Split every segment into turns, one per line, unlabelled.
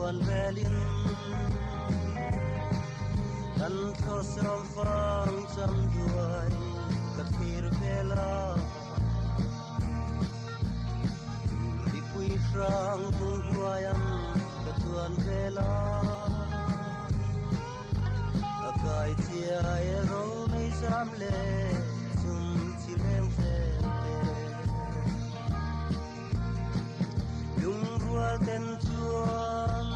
chuan velin Kan thlawr sawm fang cham duai ka thlir vel a Mipui hrang hung hnuai ang ka chuan vel a A kai chiai ro mei zam le chum chi leng vel te Lungrual ten chuan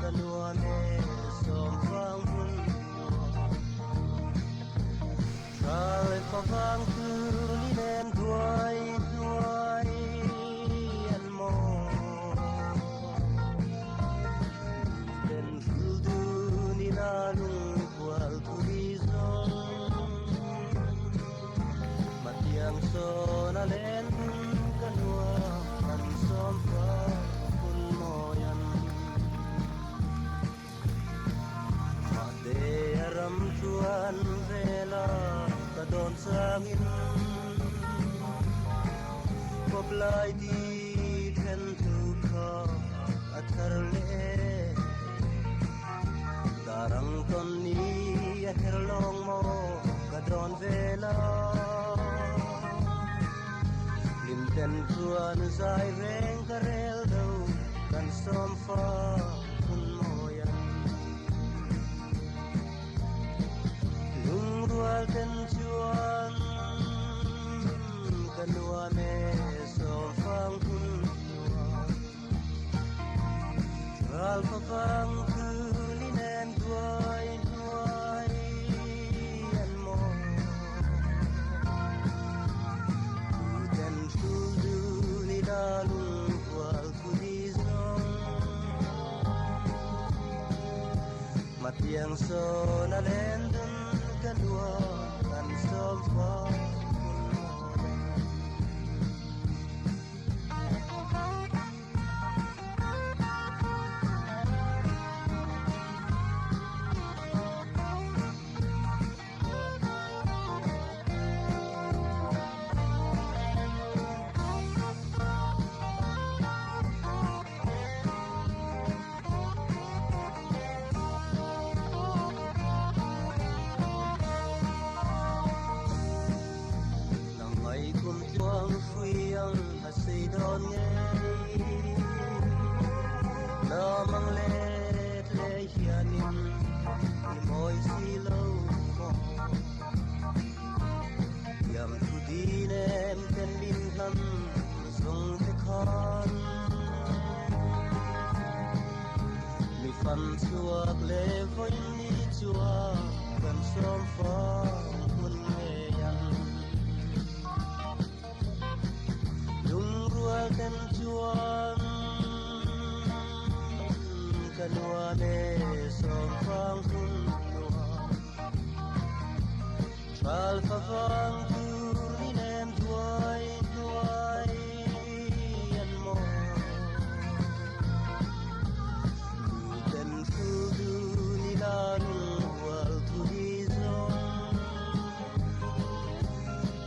ka nuam e sawm vang hun nuam Thal fa vang tur ni nen duai hnuai an maw Duhten hril dun ila lungkual thu hi zawng Matiang sawn a len ka nuam kan sawm fa hun mawi an Mahte a ram chuan vela ka dawn changin Kawp lai di then hnu kha a thar leh Darang tawn ni a her lawng maw ka dawn vel a Hlim ten chuan zai reng ka rel do kan sawm fa hun mawi an Lungrual ten chuan ka nuam e sawm fang hun nuam Ral fa vang thu ni nen duai hnuai an maw Tuten hrul du ni la lungkual thu di zawng Matiang sawn a len dun ka nuam kan sawm fa hun mawi an. Nang kum tluang hrui ang a sei dawn ngei Lamang let le hianin i mawi si lo maw Yam thu din em ten min hlam zung te khan Mi fan chhuak le vawi ni chuan kan sawm fang hun ngei ang Lungrual ten chuan ka nuam e sawm fang hun nuam Thal fa vang tur ni nem duai hnuai an maw Luten hrul dun ila lungrual thu hi zawng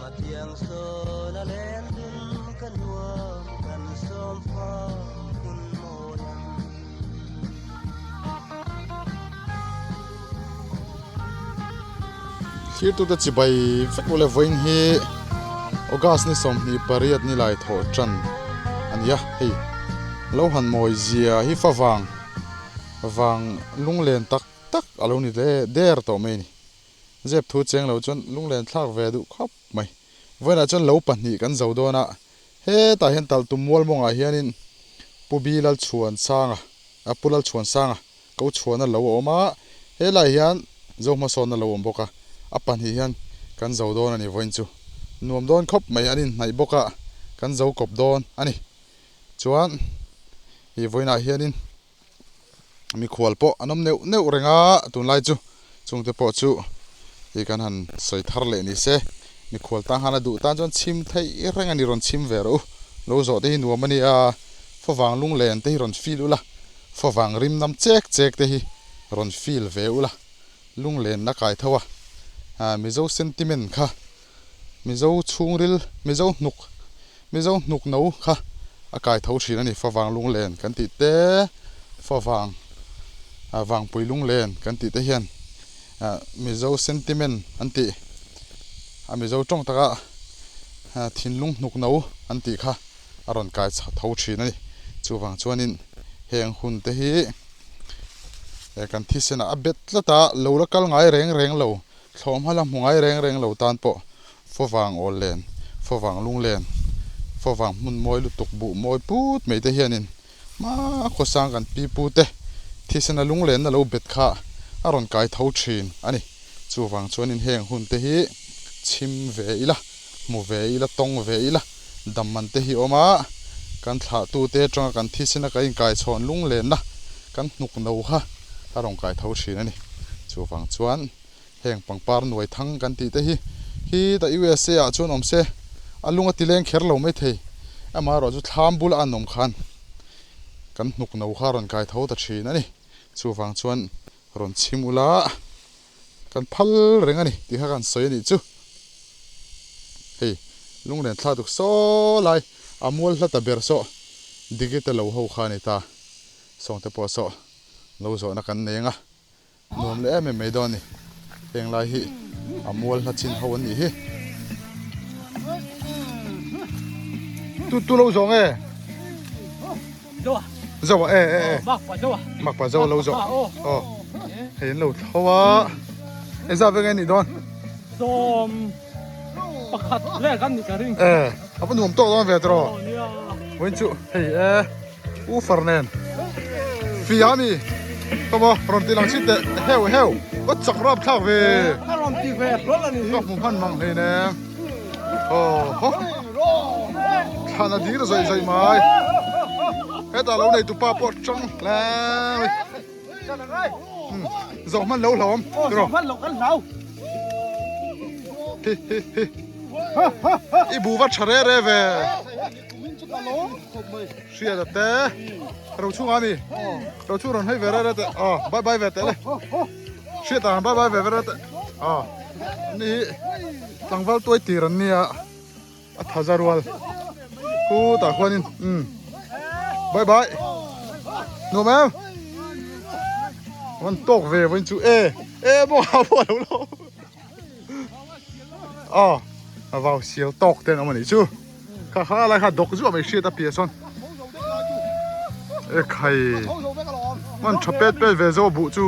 Matiang sawn a len dun ka nuam kan sawm fang hun mawi ang.
Thirtute chibai vek ule vawiin hi August ni 28 ni lai thawh tan a ni a, hei lo han mawi zia hi fa vang vang lunglen tak tak a lo ni der tawh mai a ni. Zep thu cheng lo chuan lunglen thlak ve duh khawp mai. Vawiinah chuan lo pahnih kan zo dawn a, hetah hian talh tum mual mawngah hianin Pu Bi Lalchhuansanga, Pu Lalchhuansanga ko chhuana lo a awm a, helaiah hian zo hmasawnna lo awm bawk a, a pahnih hian kan zo dawn a ni vawiin chu. Nuam dawn khawp mai an inhnaih bawk a, kan zo kawp dawn a ni. Chuan ih vawiinah hianin. Mikhual pawh an awm neuh neuh reng a, tunlai chu chungte pawh chu ih kan han sawi thar leh ni se, mikhual tan khan a duh tan chuan chhim theih reng a ni rawn chhim ve rawh u, lo zawh te hi nuam a nia, favang lunglen te hi rawn feel ula, favang rim nam chek chek te hi rawn feel ve ula, lunglen a kai tho a, ah Mizo sentiment kha Mizo chhungril, Mizo hnuk, Mizo hnuk no kha A kai tho thin a ni. Favang lunglen kan tih te, favang vangpui lunglen kan tih te hian Mizo sentiment an tih a Mizo tawng taka thinlung hnuk no an tih kha a rawn kai tho thin a ni. Chuvang chuanin heng hun te hi kan thisenah a bet tlat a, lo la kal ngai reng reng lo. Thlawhhma la hmu ngai reng reng lo tan pawh favang awl len, favang lung len, favang hmun mawi lutuk buh mawi put mai te hianin hma khawsang kan pi pu te thisena lung lenna lo bet kha a rawn kai tho thin a ni. Chuvang chuanin heng hun te hi chhim ve ila, hmu ve ila, tawng ve ila, dam man te hi awm a, kan thlahtu te atanga kan thisena kan inkaichhawn lung lenna kan hnuk no kha a rawn kai tho thin a ni. Chuvang chuan heng pangpar nuai thang kan tih te hi hi ta USA ah chuan awm se a lung a ti leng kher lo mai thei amaherawh chu thlam bula an awm khan kan hnuk no kha a rawn kai tho ta thin a ni. Chuvang chuan rawn chhim ula kan phal reng a ni tih kha kan sawi a nih chu. Hei lunglen thla tuk saw lai a mual hla ta ber saw digital lo ho kha a ni ta. Sawngte pawh saw lo zawhna kan nei ang a, nuam leh em em mai dawn a ni. Heng lai hi a mual hla chin ho an nih hi. Tu tu lo zawng e. Zo a e e e. Mak pa zo lo zawh. Aw. Hei an lo tho a. Engzat vek nge nih dawn?
Sawm pakhat vel kan nih ka ring.
E a va nuam tawk dawn ve tawh. Vawiin chu hei e. U far nen fia mi kawmaw rawn ti lang chhin teh heu heu ka chak rap thlak ve
ka rawn ti ve hlawl a ni
ka hmu hman mang hlei nen aw haw thlan a dir zawih zawih mai hetah lo nei tupa pawh tang hle mai zawh hman lo hlawm
tiraw hman lo kan hlau
hi hi hi i bu va tha re re ve. Hriat a te ro chhung a mi ro chhung rawn hei ve re re te aw bye bye ve teh le hriat ah bye bye ve ve re te aw ni hi tlangval tuai tir an nia a tha za rual khu tah khuanin um bye bye nuam em an tawk ve vawiin chu e e maw ha pawh a lo lo aw a vau sial tawk ten awm a nih chu. Kha kha lai kha dawk zuah mai hriat a piah sawn e khai hman tha pet pet ve zo buh chu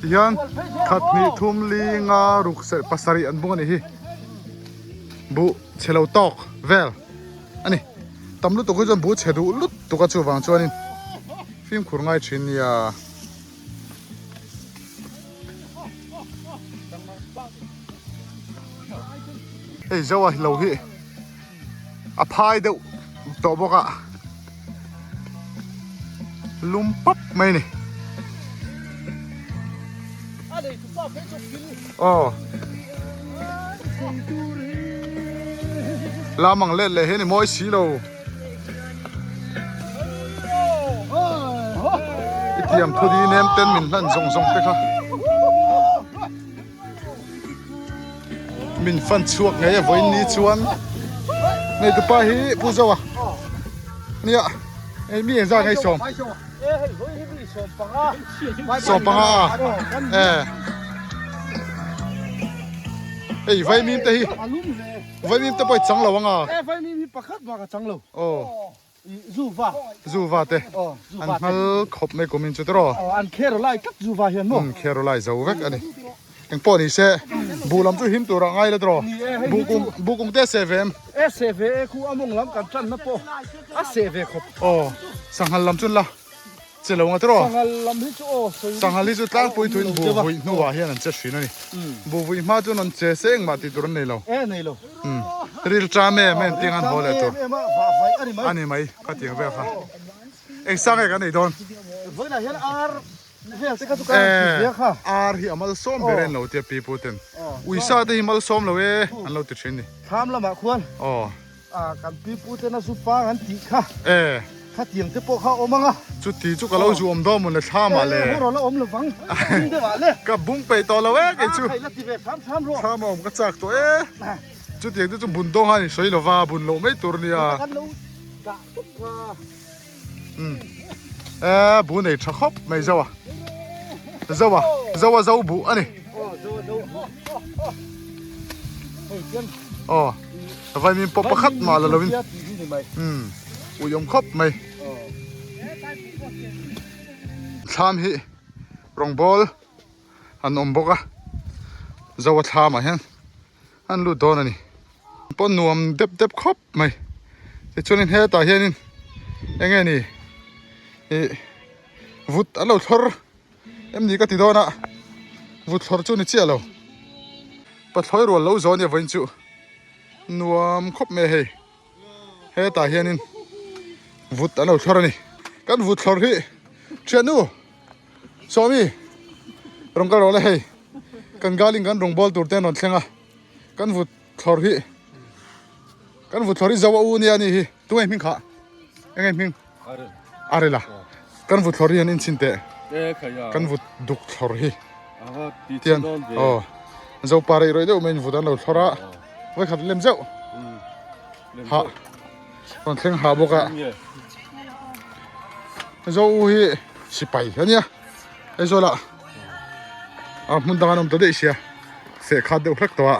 tihian khat hnih thum li nga ruk serh pasarih an bung a nih hi buh chhe lo tawk vel a ni tam lutuk hi chuan buh chhe duh lutuk a chuvang chuanin fimkhur ngai thin nia. Hei zo a lo hi a phai deuh tawh bawk a lum pap mai a ni aw lam ang let leh hi a ni mawi si lo. I thiam thu di nem ten min hlan zawng zawng te kha min fan chhuak ngei a vawiin ni chuan nei tupa hi pu zo a nia hei mi engzat ngei sawm sawm panga a e hei vaimim te hi Vaimim te pawh i chang lo ang a.
E vaimim hi pakhat bak a chang lo.
Aw.
I zuva.
Zuva te.
Aw zuva
te. An hmal khawp mai kumin chu tiraw.
Aw an khero lai tlat zuva hian maw.
Um khero lai zo vek a ni. Eng pawh ni se buh lam chu him tur ah ngai la tiraw.
Ni e hei hi chu.
Buh kung te a seh ve em?
E seh ve e khu a mawng lam kan tan na pawh a seh ve khawp.
Aw sanghal lam chu an la. Che lo nga tiraw?
Sanghal lam hi chu aw sawi.
Sanghal hi chu tlangpui thuin bu vui hnuah hian an che thin a ni. Bu vui hma chuan an che se engmah tih tur an nei lo.
E nei lo.
Ril ṭam em em tiang an haw leh tur.
Em em a vah vaih a ni mai.
A ni mai ka tiang vel kha. Eng sang nge kan ei dawn?
Vawiinah hian ar vel te kha chu kan han ti ve kha.
Ar hi a malsawm ber e an lo ti a pi pu ten. Uisa te hi malsawm lo e an lo ti thin ni.
Thlam lamah khuan.
Aw.
A kan pipu tena zu pang an tih kha.
E.
Khatiang te pawh kha a awm ang a.
Chuti chu ka lo zu awm dawn mawn le thlam ah le.
E hawraw la awm lovang bung deuh ah le.
Ka bung peih tawh lo e kei chu.
A khaih la ti ve thlam thlam rawh.
Thlam a awm ka chak tawh e. Chutiang te chu bun dawng a ni sawi lova bun loh mai tur nia.
Kan lo dah tawp kha.
Umm e bu nei tha khawp mai zo a. Zo a zo a zo buh a ni.
Aw zo a zo buh. Hei chuan.
Aw vaimin pawh pakhat mah la lo in. Umm uiawm khawp mai. Thlam hi rawngbawl an awm bawk a zo a thlam ah hian an lut dawn a ni pawn nuam dep dep khawp mai tichuanin hetah hianin eng nge ni ih vut an lo thlawr em ni ka ti dawn a vut thlawr chu ni chiah lo pathlawi rual lo zawh a nia vawiin chu nuam khawp mai a hei. Hetah hianin vut an lo thlawr a ni. Kan vut thlawr hi thiannu Sawmi rawn kal rawh le hei kan galing kan rawn bawl tur te an rawn thleng a kan vut thlawr hi kan vut thlawr hi zo a u nia ni hi tunge hming kha enge hming Arel a kan vut thlawr hi an inchhin teh kan vut duk thlawr hi tian aw zopa rei rawih deuh mai in vut an lo thlawr a vawikhat lem zeuh ha rawn thleng ha bawk a zo u hi sipai a nia Aizawl ah a hmun dang an awm ta daih sia feh khat deuh hlek tawh a.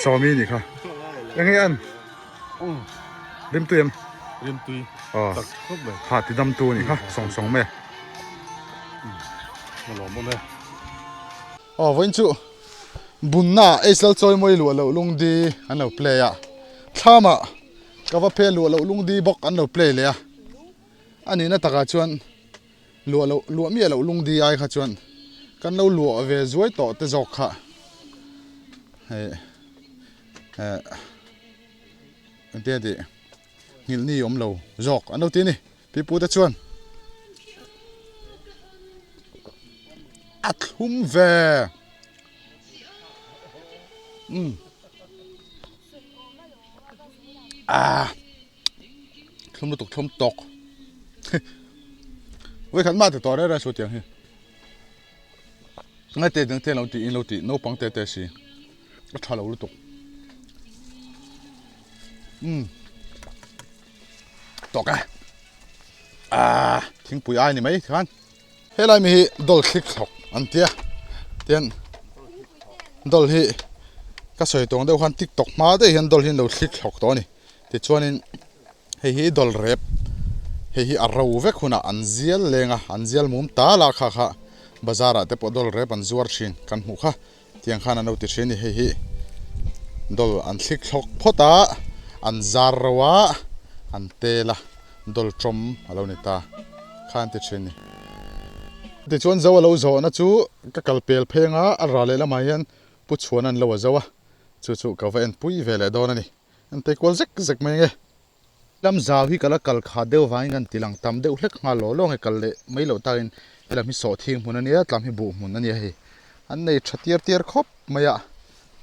Sawmi ni kha eng nge an Rimtui em?
Rimtui.
Aw.
Tak khawp mai.
Ha ti dam tu ni kha sawng sawng mai.
A lawm awm e.
Aw vawiin chu bunna Aisal chawi mawi luah loh lungdi an lo play a. Thlamah ka va phel luah loh lungdi bawk an lo play leh a. A nihna takah chuan luah loh luah miah loh lungdi ai kha chuan kan lo luah ve zuai tawh te zawk kha hei eh. Engtin a tih nghilh ni awm lo zawk an lo ti a ni pipu te chuan a thlum ve umm ah thlum lutuk thlum tawk vawikhat mah ti tawh reng reng suh tiang hi ngaite dang te lo tih in lo tih naupang te te si. A tha lo lutuk. Umm. Tawk e. Ah, thingpui ai ni mai khan. Helai mi hi dol thlik thlawk an tia. Tian dol hi ka sawi tawng deuh khan tiktok hma daih hian dol hi an lo thlik thlawk tawh a ni. Tichuanin hei hi dol rep hei hi a ro vek hunah an zial leng a, an zial mum tal a kha kha bazar ah te pawh dol rep an zuar thin kan hmuh kha. Tiang khan an lo ti thin a ni hei hi dawl an thlik thlawk phawt a an zar ro a an tel a dawl tawm a lo ni ta kha an ti thin a ni. Tichuan zo a lo zawhna chu ka kal pel pheng a a ral leh lamah hian pu chhuan an lo a zo a chu chu ka va en pui ve leh dawn a ni an tei kual zek zek mai nge. Lam zau hi ka la kal khat deuh vangin kan ti lang tam deuh hlek nghal law law nge kal leh mai loh takin helam hi sawhthing hmun a nia tlam hi buh hmun a nia hei an nei tha tiar tiar khawp mai a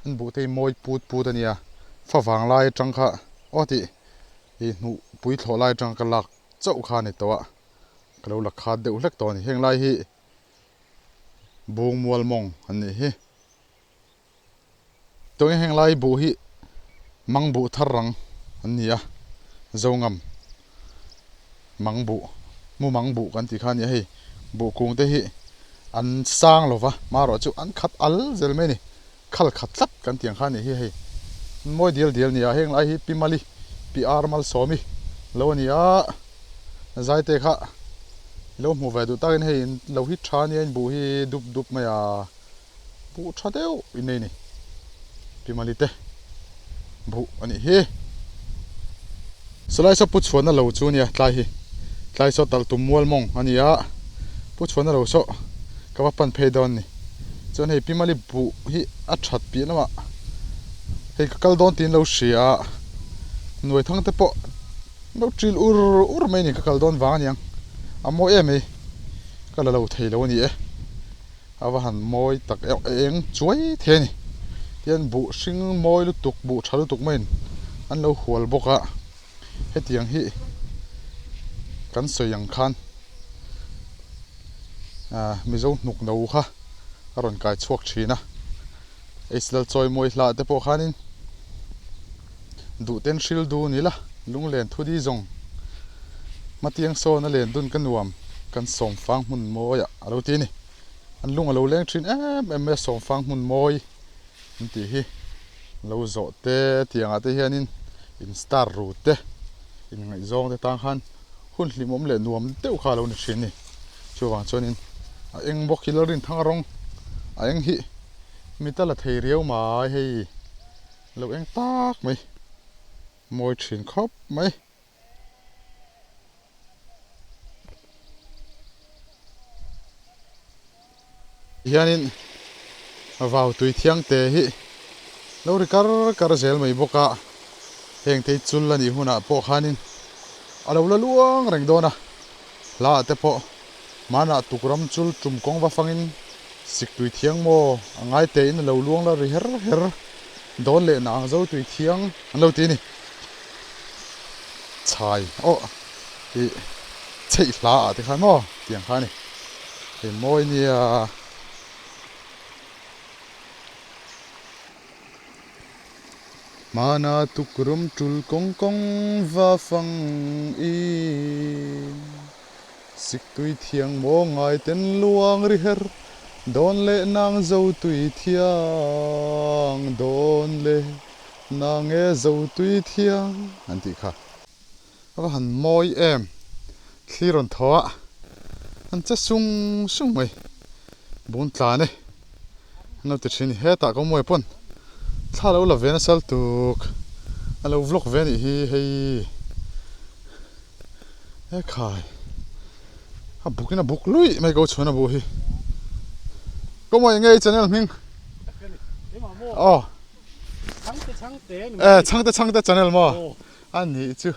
an buh te hi mawi put put a nia favang lai atang kha aw tih ih hnuh pui thlawh lai atang ka lak chauh kha a ni tawh a ka lo la khat deuh hlek tawh a ni heng lai hi bung mual mawng an nih hi. Tunge heng lai buh hi mang buh thar rang an ni a, Zongam mang buh, mu mang buh kan tih kha a ni a hei, buh kung te hi an sang lo va, marawh chu an khat al zel mai a ni, khal khat tlat kan tih ang kha a nih hi hei, mawi dial dial a ni a, heng lai hi Pi Mali, Pi Ar Malsawmi lo a ni a, Zaite kha i lo hmuh ve duh takin hei lo hit tha a nia in buh hi dup dup mai a. Buh tha deuh in nei ni. Pi Mali te buh a nih hi. Salai saw pu chhuan a lo chu nia tlai hi. Tlai saw talh tum mual mawng a ni a. Pu chhuan a lo saw ka va pan phei dawn ni. Chuan hei Pi Mali buh hi a that piah lamah hei ka kal dawn tiin lo hria a. Nuai thang te pawh lo ṭil ur ur mai ni ka kal dawn vang a niang. A mawi em mai ka la lo thei lo a ni e. A va han mawi tak em eng chuai thei a ni tihian buh hring mawi lutuk buh tha lutuk maiin an lo hual bawk a hetiang hi kan sawi ang khan. Mizo hnuk no kha a rawn kai chhuak thin a, H Lalchawimawi hlah te pawh khanin duh ten hril dun ila lunglen thu di zawng hmatiang sawn a len dun ka nuam kan sawmfang hmun mawiah a lo ti a ni. An lung a lo leng thin em em mai a sawmfang hmun mawi an tih hi lo zawh te tiangah te hianin in star ru te inngaihzawng te tang khan hun hlimawm leh nuam deuh kha a lo ni thin a ni. Chuvang chuanin a eng bawk hi Lalrinthanga rawng a eng hi mit a la thei riau mai hei lo eng tak mai mawi thin khawp mai. Hianin vau tui thiang te hi lo ri kar kar zel mai bawk a, heng te hi chul a nih hunah pawh khanin a lo la luang reng dawn a, hla ah te pawh hmanah tukram chul tum kawng va fangin sik tui thiang maw a ngai te in a lo luang la ri her her dawn leh na ang zo tui thiang an lo ti a ni. Chhai aw ih chheih hla ah te khan maw tiang kha a ni hei mawi nia. Hmana tukrum tul kawng kawng va fang in Siktui thiang maw ngai ten luang ri her dawn leh nang zo tui thiang dawn leh Na nge zo tui thiang an tih kha. A va han mawi em. Thli rawn thaw a, an che sung sung mai. Bung tlan e. An lo ti thin ni. Hetah ka mawi pawn thla lo la ve nasa lutuk. A lo vlog ve anih hi hei. He khai. A buk in a buk luih mai ko chhuan a bu hi. Ka mawi enge i channel hming? Aw. Eh chhangte chhangte channel maw a nih chu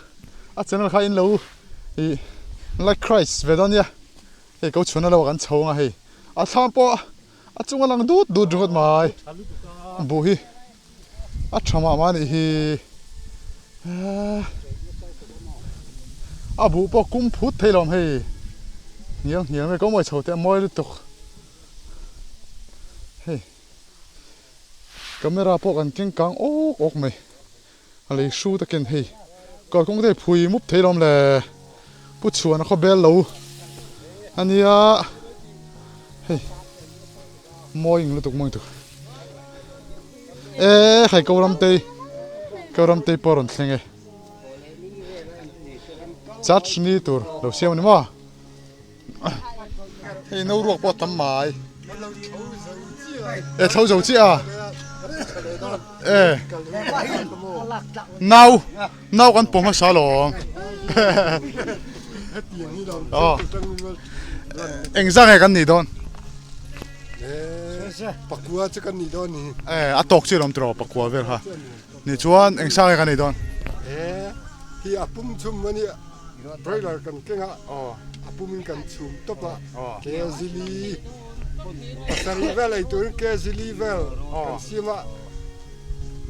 a channel kha in lo ih like Christ ve dawn nia hei ko chhun a lo kan chho anga hei a thlam pawh a chung a lang dut dut ringawt mai buh hi a tha mah mah a nih hi a buh pawh kum phut thei lo ang hei hnial hnial mai ko mawi chho teh a mawi lutuk hei. Camera pawh kan keng kang awk awk mai a lei hru takin hei kalkawng te hi phui mup thei lawm le pu chhuan a khaw bel lo ania hei mawi eng lutuk mawi tuk e hei ko ram tei ko ram tei pawh a rawn thleng e charge ni tur lo siam a ni maw. Hei no ruak pawh a tam mai. E thlo zo chiah a. E nau nau kan pawm hmasa lawm. Aw engzah nge kan nih dawn?
Pakua chu kan nih dawn ni.
E a tawk chiah lawm tiraw pakua vel kha. Ni chuan engzah nge kan nih dawn?
E hi a pum chhum a nia. Broiler kan keng a, a pumin kan chhum tawp a, kezili pasarih vel ei turin kezili vel kan siam a,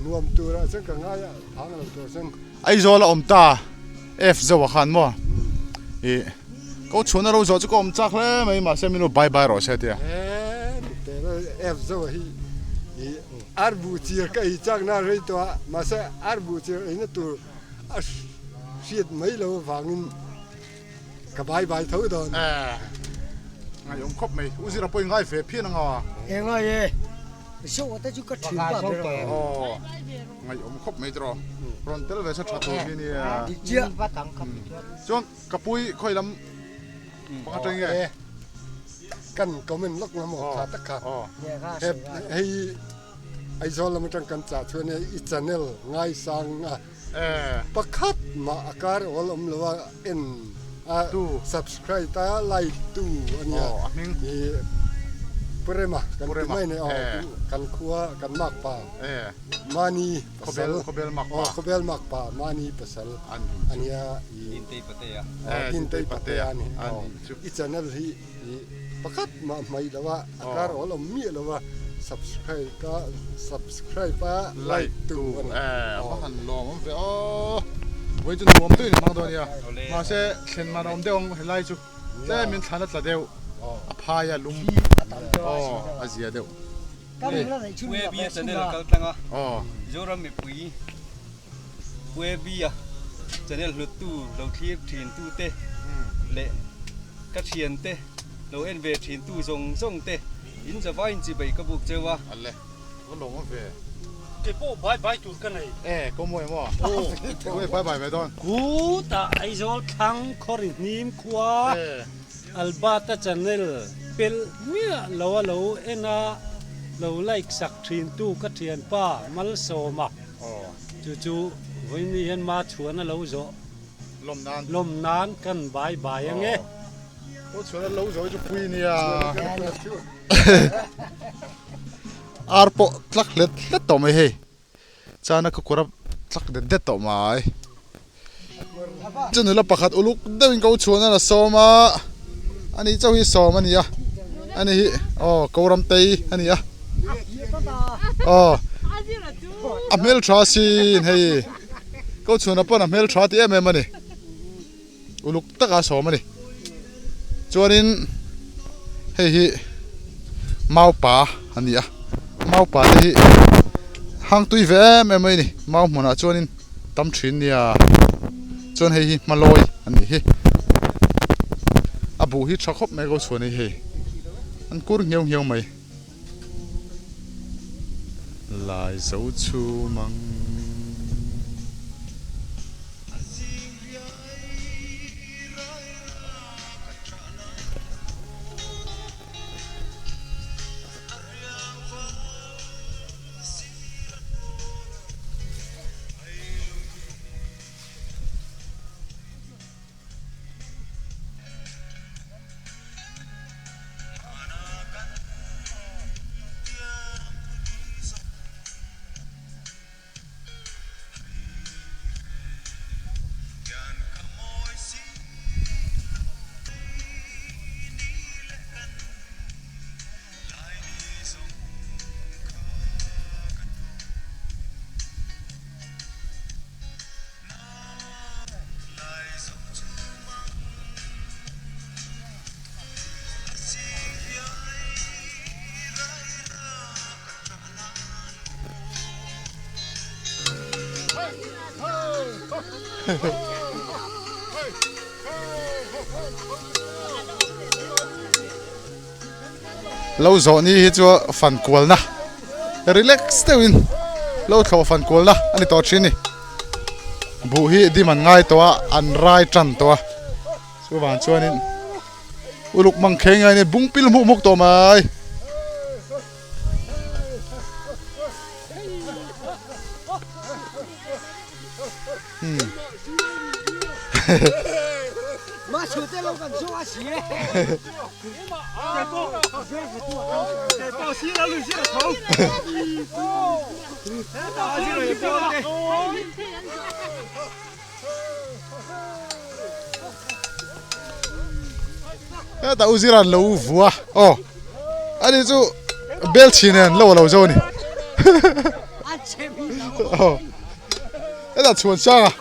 nuam turah chuan ka ngai a, phang lo tur chuan.
Aizawl a awm ta F zo ah khan maw ih ko chhuahna ro zawh chu ka awm chak hle mai mahse min lo bye bye rawh se tia.
He teh F zo hi ih arbu chir ka ei chak na rei tawh a mahse arbu chir eina tur A hriat mai lo avangin ka bai bai tho dawn.
Eh, ngaiawm khawp mai. U Zira pawh i ngai ve phian anga.
E ngai e, Zoh te chu ka thin pah ber a.
Aw, ngaiawm khawp mai tiraw. Rawn tel ve se tha tur hi nia.
Dik chiah.
Chuan ka pui khawi lam pakhat atangin nge?
Kan comment lawk nga maw kha tak kha. Hei Aizawl lam atang kan chah chuan i channel ngaisang a pakhat mah a kar awl awm lo a en a subscribe a like tu a nia i Pu Rema kan ti mai nei aw kan khua kan mak pa Mani pasal khawbel mak pa Mani pasal a nia i Dintei Patea a ni i channel hi I pakhat mah hmaih lo a, a kar awl awm miah lo a, subscribe a subscribe a like tu a ni.
A va han lawm awm ve aw. Vawi chu nuam deuhin i hmang dawn nia. Mahse thlen man a awm deuh ang helai chu tlem in thlan a tla deuh. A phai a lum aw a zia deuh.
Puebia channel kal tlang a Zoram mipui Puebia channel hlut tu lo thlir thin tu te leh ka thian te lo en ve thin tu zawng zawng te in zavai in chibei ka buk cheu a.
Ale ka lawm awm ve.
Kei pawh bye bye tur ka nei.
E ko mawi maw? Aw. Bye bye ve dawn.
Kutah Aizawl thlang khawri hnim khua Albert-a channel pelh miah lo a lo en a, lo like sak thin tu ka thianpa Malsawma chu chu vawiin hian ma chhuan a lo zawh lawm nan kan bai bai ang e.
Aw chhuan a lo zawh hi chu pui nia. Ar pawh tlak hlet hlet tawh mai hei. Chuan a kawkawr a tlak det det tawh mai. Chu nula pakhat uluk deuhin ko chhuan a la sawm a, ani chauh hi sawm a ni a, ani hi aw ko ram tei a ni a, aw a hmeltha sin hei ko chhuan a pawn a hmeltha ti em em a ni, uluk taka sawm a ni. Chuanin hei hi maupa a ni a maupa te hi hang tui ve em em mai a ni mau hmunah chuanin tam thin nia chuan hei hi hmalawi a nih hi a buh hi tha khawp mai a ko chhuah a ni hei an kur nghiau nghiau mai. Lai zo chhum ang. Lo zawh ni hi chu fan kualna relax deuhin lo thlawh fan kualna a ni tawh thin a ni buh hi dim an ngai tawh a an rai tan tawh a chuvang chuanin uluk mang kheng a ni bung pil hmuh hmuk tawh mai. Heta u zira lo vua aw ani chu bel chhin nen lo alo zo a ni aw heta chhuan sang a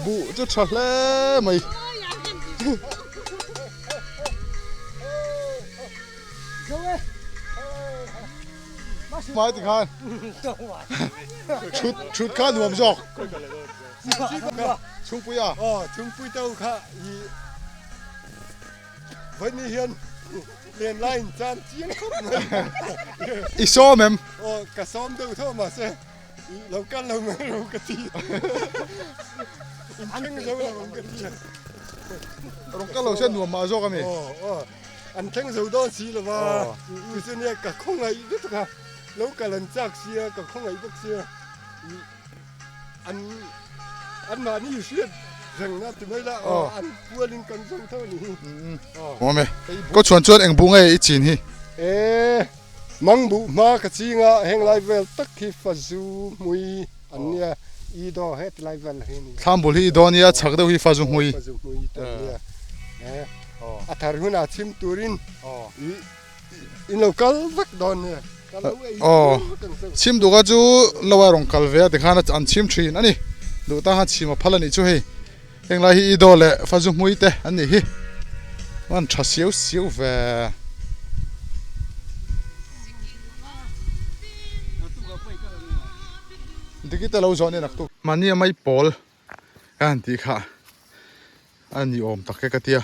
buh chu tha hle mai. Mai ti khan thut thut kha nuam zawk chhungpui a
aw chhungpui to kha i vani hian len line chan chiang khawp mai
i sawm em
aw ka sawm deuh tho mahse lo kal lo mai ro ka ti in thleng zo lo ang ka ti
rawng kal lo se nuam mah zawk ami
aw aw An thleng zo dawn si lo va, chu chu nia ka khawngaih lutuk a, lo kal an chak sia, ka khawngaih bawk sia, an an mahni hriat reng na ti mai la, aw an pualin kan zawng tho a ni hi.
Awm e, ka chhuan chuan eng buh nge i chin hi?
E, mang buh hma ka ching a, heng lai vel tak hi fazu hmui an nia, i daw heti lai vel hi a ni.
Thlam bul hi i daw nia, chhak deuh hi fazu hmui.
Fazu hmui te an nia, e. A thar hunah chhim turin in lo kal vek dawn nia.
Aw, chhim duka chu lo a rawn kal ve a tikhan an chhim thin a ni. Duh tan khan chhim a phal a nih chu hei. Heng lai hi i daw leh fazu hmui te an nih hi. An tha siau siau ve. Dikite lo zawh nen aktuk. Mahni a mai pawl ka han tih kha a ni awm tak e ka tia.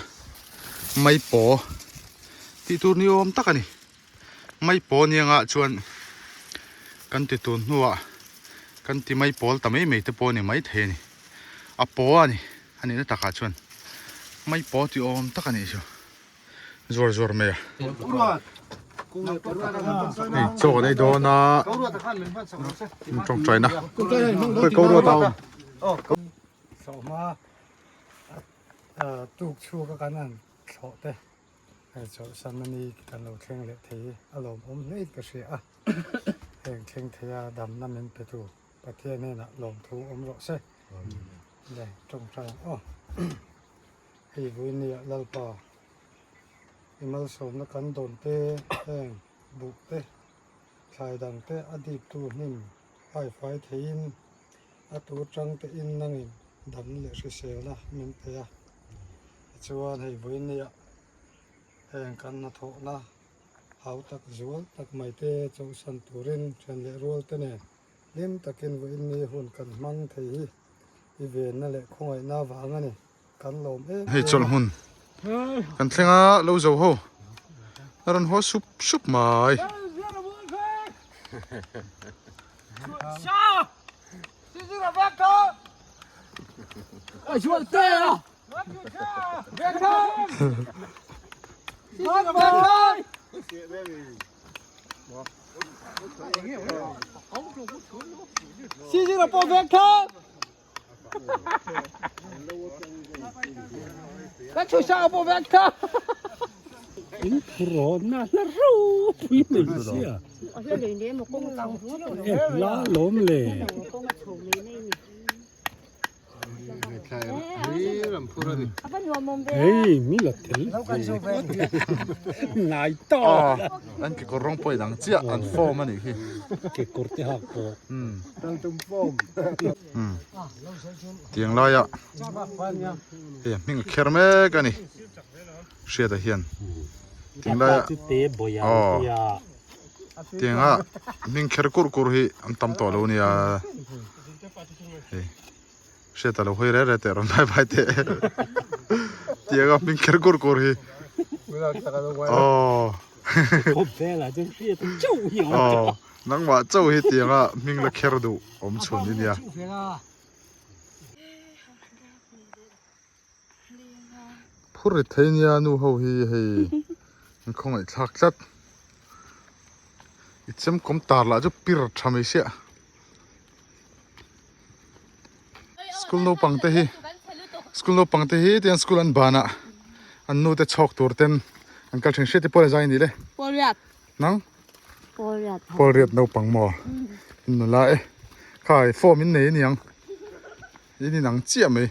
Mai paw tih tur ni awm tak a ni. Mai paw niangah chuan kan ti tun hnuah kan ti mai pawl ta mai mai te pawh a ni mai thei a ni. A paw a ni a nihna takah chuan mai paw tih awm tak a nih chu zuar zuar mai a. Hei chaw kan ei dawn a tawngtaina khawi ko ruat a awm.
Sawhma tuk chhuak a kan han thlawh te. Hei chawlhsan a ni kan lo thleng leh thei hi a lawmawm hle in ka hria a, heng thleng thei a damna min pe tu Pathian hnenah lawmthu awm rawh se. Le tawngtai ang aw. Hei Vuinia Lalpa i malsawmna kan dawn te heng buh te thlai dang te a dip tu hnim haifai theiin a tur tang te in nangin dam leh hriselna min pe a. Tichuan hei vawinia heng kan hnathawhna hau tak zual tak mai te chawhsan turin thian leh rual te nen hlim takin vawiin ni hun kan hmang thei hi i venna leh khawngaihna avang a ni kan lawm em
Hei
em a.
chawlh hmun kan thleng a lo zo ho a rawn haw sup sup mai. An kekawr rawng pawh inang chiah an form a nih khi.
Kekawr te hak pawh.
Tiang laia hei a hming a kher mek a ni hriata hian tiang laia aw tianga hming kher kur kur hi an tam tawh lo nia hei hriata lo hawi reh reh teh rawn bai bai teh tianga hming kher kur kur hi aw aw. Nangmah chauh hi tianga hming la kher duh awm chhun i nia. Phur rit thei nia nu ho hi hei an khawngaih thlak tlat. I chem kawm tar lah chu pir tha mai sia. School naupang te hi school naupang te hi tiang school an ban ah an nu te chhawk tur ten an kal thin hriat te pawh a zai ni le. Nang?
Pawlriat.
Pawlriat naupang maw? In nula e. Khai form in nei aniang. In inang chiah mai.